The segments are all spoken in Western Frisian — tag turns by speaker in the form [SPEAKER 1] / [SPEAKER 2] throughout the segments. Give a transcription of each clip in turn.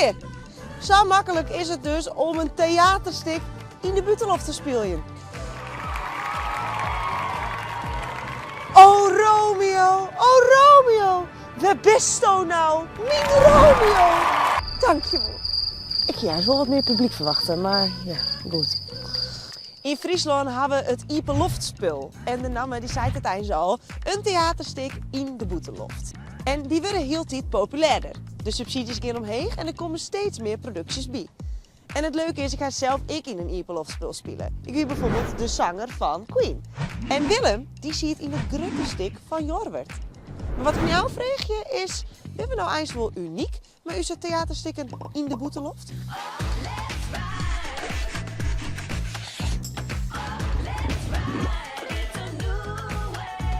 [SPEAKER 1] Klear! Sa maklik is it dus om in teaterstik yn de bûtenloft te spyljen. O Romeo, o Romeo, wêr bisto no, myn Romeo? Dankjewol. Ik hie eins wol wat mear publyk ferwachte, mar ja, goed. Yn Fryslân ha we it iepenloftspul en de namme dy seit it eins al, in teaterstik yn de bûtenloft. En dy wurde hieltyd populêrder. De subsydzjes gean omheech en der komme steeds mear produksjes by. En it leuke is, ik ha sels ek yn in iepenloftspul spile. Ik wie bijvoorbeeld de sanger fan Queen. En Willem, dy siet yn it grutte stik fan Jorwert. Mar wat ik my ôffreegje is, binne we no eins wol unyk mei ús teaterstikken yn de bûtenloft?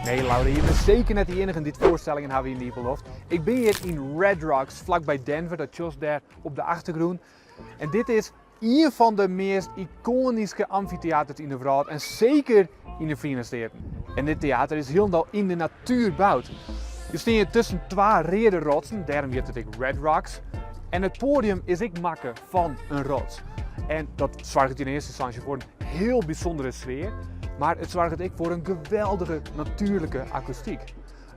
[SPEAKER 2] Nee, Laura, je bent zeker net de iennige dy't foarstellingen hawwe yn de iepenloft. Ik bin hjir yn Red Rocks, flakby Denver, dat sjochst dêr op de achtergrûn. En dit is ien fan de meast ikoanyske amfiteaters yn de wrâld en seker yn de Feriene Steaten. En dit teater is hielendal yn de natuer boud. Je stean hjir tusken twa reade rotsen, dêrom hjit it ek Red Rocks. En it poadium is ek makke fan in rots. En dat soarget yn earste ynstânsje foar in hiel bysûndere sfear, mar it soarget ek foar in geweldige natuerlike akoestyk.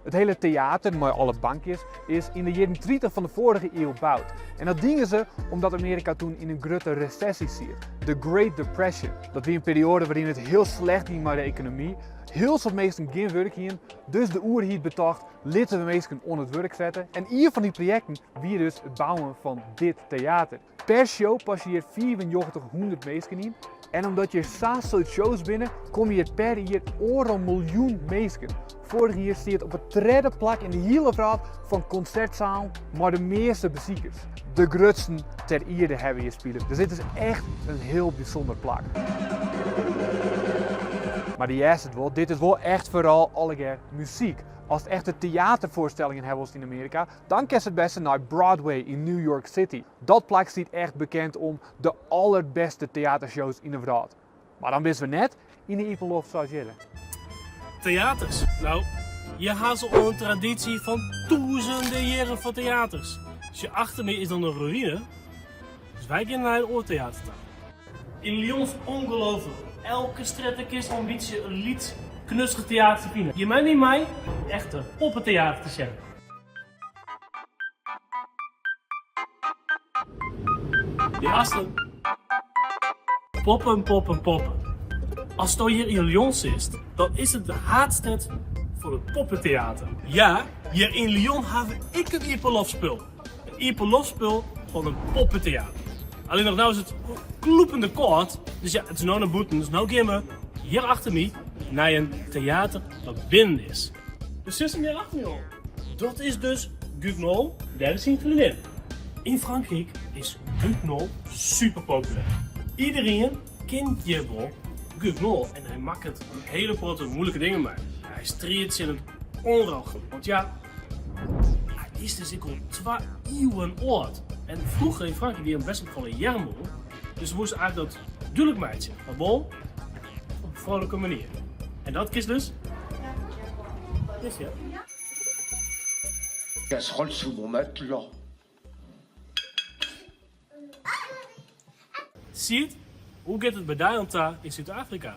[SPEAKER 2] It hiele teater mei alle bankjes is yn de jierren 30 fan de foarige iuw boud. En dat diene se omdat Amearika toen yn in grutte resessy siet, de Great Depression. Dat wie in perioade wêryn it hiel slecht gie mei de ekonomy, hiel soad minsken gjin wurk hiene, dus de oerheid betocht, litte we minsken oan it wurk sette. En ien fan dy projekten wie dus it bouwen fan dit teater. Per show passe hjir 9500 minsken yn. En omdat hjir sa'n soad shows binne, komme hjir per jier oardel miljoen minsken. Foarich jier stie it op it tredde plak yn de hiele wrâld fan konsertsalen mei de measte besikers. De grutsten ter ierde hawwe hjir spile, dus dit is echt in hiel bysûnder plak. Mar do hearst it wol, dit is wol echt foaral allegear muzyk. Ast echte teaterfoarstellingen hawwe wolst yn Amearika, Dan kinst it bêste nei Broadway yn New York City. Dat plak stiet echt bekend om de allerbêste teatershows yn de wrâld. Mar dan bist wer net yn de iepenloft sa as hjirre.
[SPEAKER 3] Teaters, no, hjir ha se al in tradysje fan tûzenden jierren fan teaters. Sjoch, achter my is dan in ruïne, dus wy gean nei in oar teater ta. Yn Lyon is ongelooflik, elke strjitte kinst wol in bytsje in lyts knustich teatertsje fine. Gean mei my mei om echte poppeteater te sjen. Jassen. Poppen, poppen, poppen. Asto hjir yn Lyon sitst, dan is it de haadstêd fan it poppeteater. Ja, hjir yn Lyon ha we ek in iepenloftspul. In iepenloftspul fan in poppeteater. Allinnich no is it klûpende kâld, dus ja, it is no nei bûten. Dus no gean we hjir achter my nei in teater dat binnen is. De sissen hjir achter my al. Dat is dus Gugnol, dêr is syn freondin. Yn Frankryk is Gugnol super populêr. Iderien kint hjir wol Gugnol en hy makket in hiele protte moeilike dingen mei. Hy striidt tsjin it ûnrjocht, want ja, hy is dus ek al twa iuwen âld. En froeger yn Frankryk wie er best wol folle earmoe, dus se woe eigentlik dat dúdlik meitsje, mar wol op in froulike manier. En dat kinst dus
[SPEAKER 4] Casserole sous mon matelas.
[SPEAKER 3] Siet, hoe giet it by dy oan ta yn Súd-Afrika?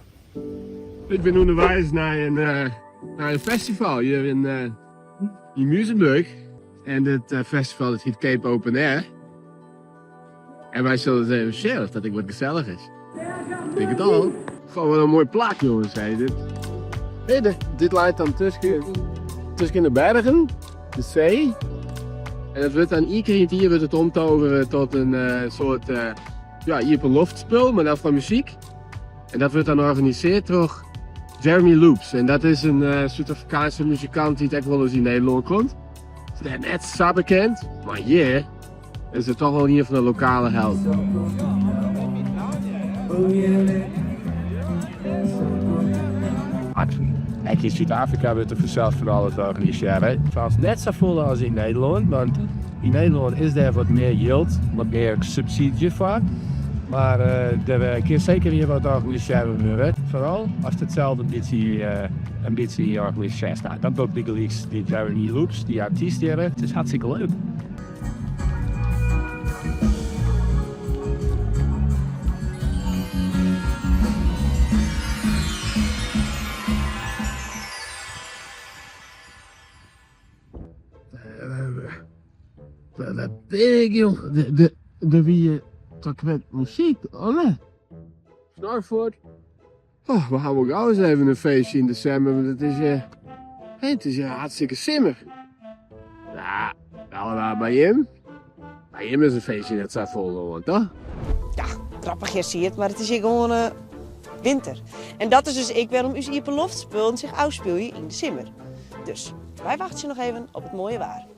[SPEAKER 5] Ik bin ûnderweis nei in nei in festival hjir yn yn Muizenberg. En dit festival dat hjit Cape Open Air. En wy sille ris even sjen oft dat ek wat gesellich is. Ik tink it al. Goh, wat in moai plak jongens. Hey, dit, hey, dit, dit leit dan tusken, tusken de bergen, de see. En it wurdt dan ien kear yn it jier wurdt it omtovere tot in uh, soart uh, ja, iepenloftspul, mar dan foar muzyk. En dat wurdt dan organisearre troch Jeremy Loops. En dat is in uh, Súd-Afrikaanske muzikant dy't ek wolris yn Nederlân komt. Is net, net sa bekend, mar hjir is it toch wol ien fan de lokale helden.
[SPEAKER 6] Ek yn Súd-Afrika wurdt der fansels fan alles organisearre. Fansels net safolle as yn Nederlân, want yn Nederlân is dêr wat mear jild, wat mear subsydzje foar. Mar der kin seker hjir wat organisearre wurde. Foaral ast it sels in bytsje in bytsje organisearrest. No, dat docht bygelyks dy Jeremy Loops, dy artyst hjir. It is hartstikke leuk.
[SPEAKER 5] bin ik, jong? De, de, der wie toch net muzyk, of net? Snorfoort. Oh, we hawwe wol gau ris even in feestje yn desimber, want it is, eh, it is eh, hartstikke simmer. Ja, wel by jim. By jim is in feestje net sa fol oan, toch?
[SPEAKER 1] Ja, grappich, je zie het, mar it is hjir gewoan eh, winter. En dat is dus ek wêrom't ús iepenloftspullen sich ôfspylje yn de simmer. Dus wy wachtsje noch even op it moaie waar.